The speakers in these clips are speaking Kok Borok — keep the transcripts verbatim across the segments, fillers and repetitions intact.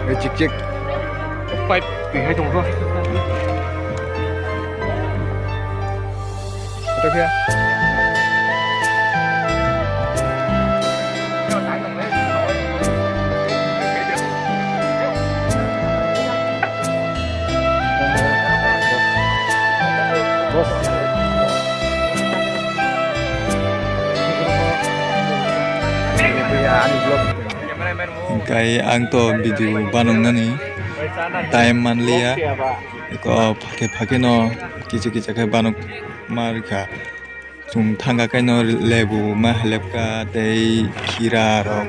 Chik chik. Pipe twi hai tong kho. Ata khe. Hingkai ang to video banung nani time manliya. Eko phake phake no kicha kicha khe banuk ma rikha. Chwng thangkha kaino lebu ma helepkha tei khira rok.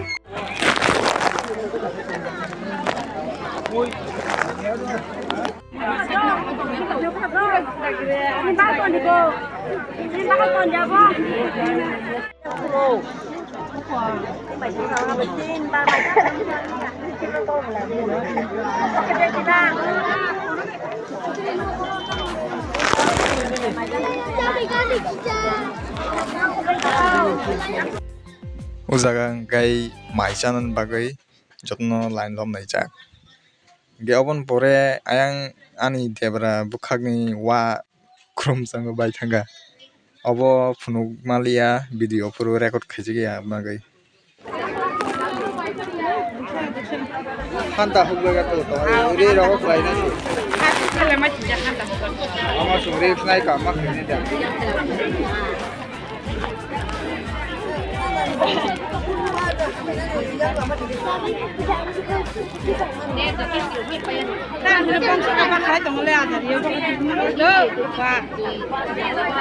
O jaga hwnkhe mai chanani bagwi jotono line rok naijak. Hwnkhe oboni pore ayang ani debra bwkhakni wa khrum chango bai thangkha. Obo phunuk maliya video phuru record khaijak ya bagwi. Hanta hukbaga to to ri rogo khlaina se. Ama suri snai ka ma khini da.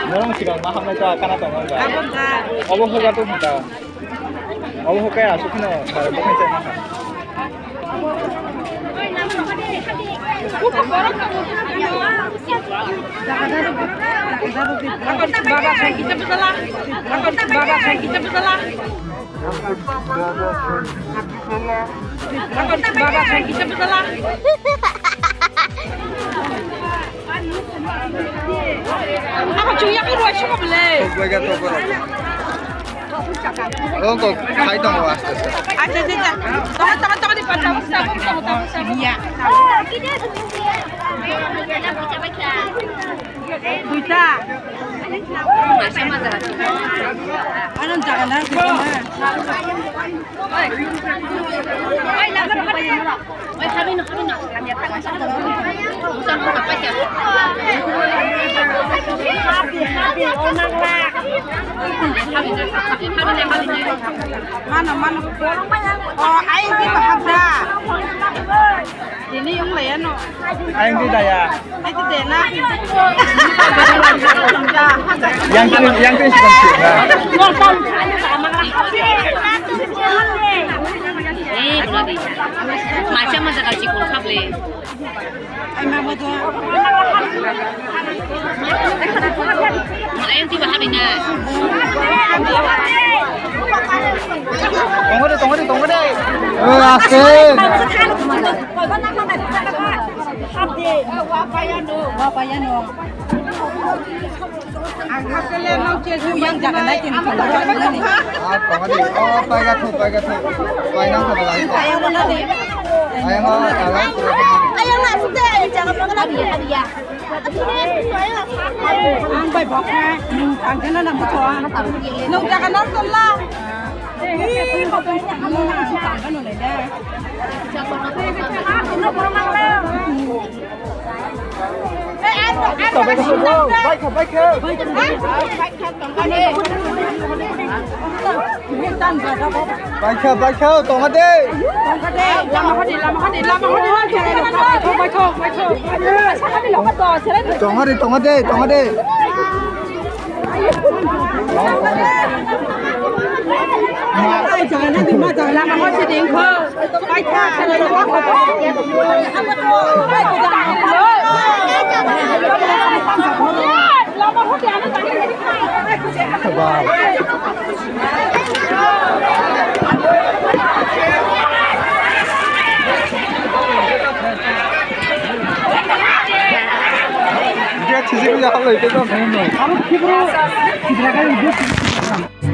Norong sigang ma hamnai ta kana tongo ba. Obo hoga to hota. Obo hoga asuk kheno ba bokhe chai ma. Baba sai kita betala. Baba sai kita betala. Baba sai kita betala. Apa cuya ko ruai sama bele. Kok gue gak tau kok. Oh, kok khai tong aste aste. Acha acha acha. Tong tong tong di patang. Iya. Duita. Ano jaga na. Mano, mano. Oh, ayang di bahasa. Ini yang lain, no. Ayang di daya. Ayang di daya, na. Yang tu, yang tu sudah siap, na. Eh, boleh di. Macam macam kasih kurang boleh. Tongo de, tongo de, tongo de. O, ase. Ang hakele no che yang jaga nai tin ko. Ah, tongo de. Oh, paiga thu, paiga thu. Paina thu lai. Ayang mana de? Ayang, oh, ayang. Ayang na sute jaga mana dia dia. Ang bai bok ha. Ang jana na mo to. Nung jaga na to la. Ni ko bai na mo na. Ang jana le da. Baikha, baikha, tongo de. Tongo de, tongo de, tongo de.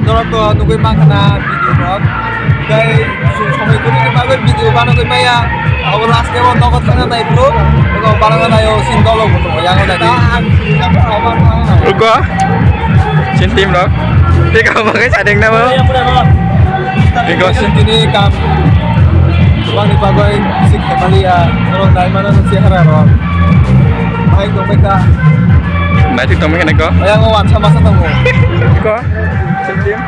Norok to nugui mankha na video rok. Tei chwng somoi kwrwini bagwi video banagwi maya. Abo last time o nogo thangna nai bro. Ego banagna naio sin dolo bo tongo yango nai. Ruko. Sin team rok. Tei kabo khe sadeng na bo. Tei kabo sin. Tini kam. Bangni bagwi sik khemaliya. Norok nai mana no chehara rok. Bahai tongbai kha. Nai thik tongbai kha nai ko. Yango wansa masa tongo. Ko. Sin team.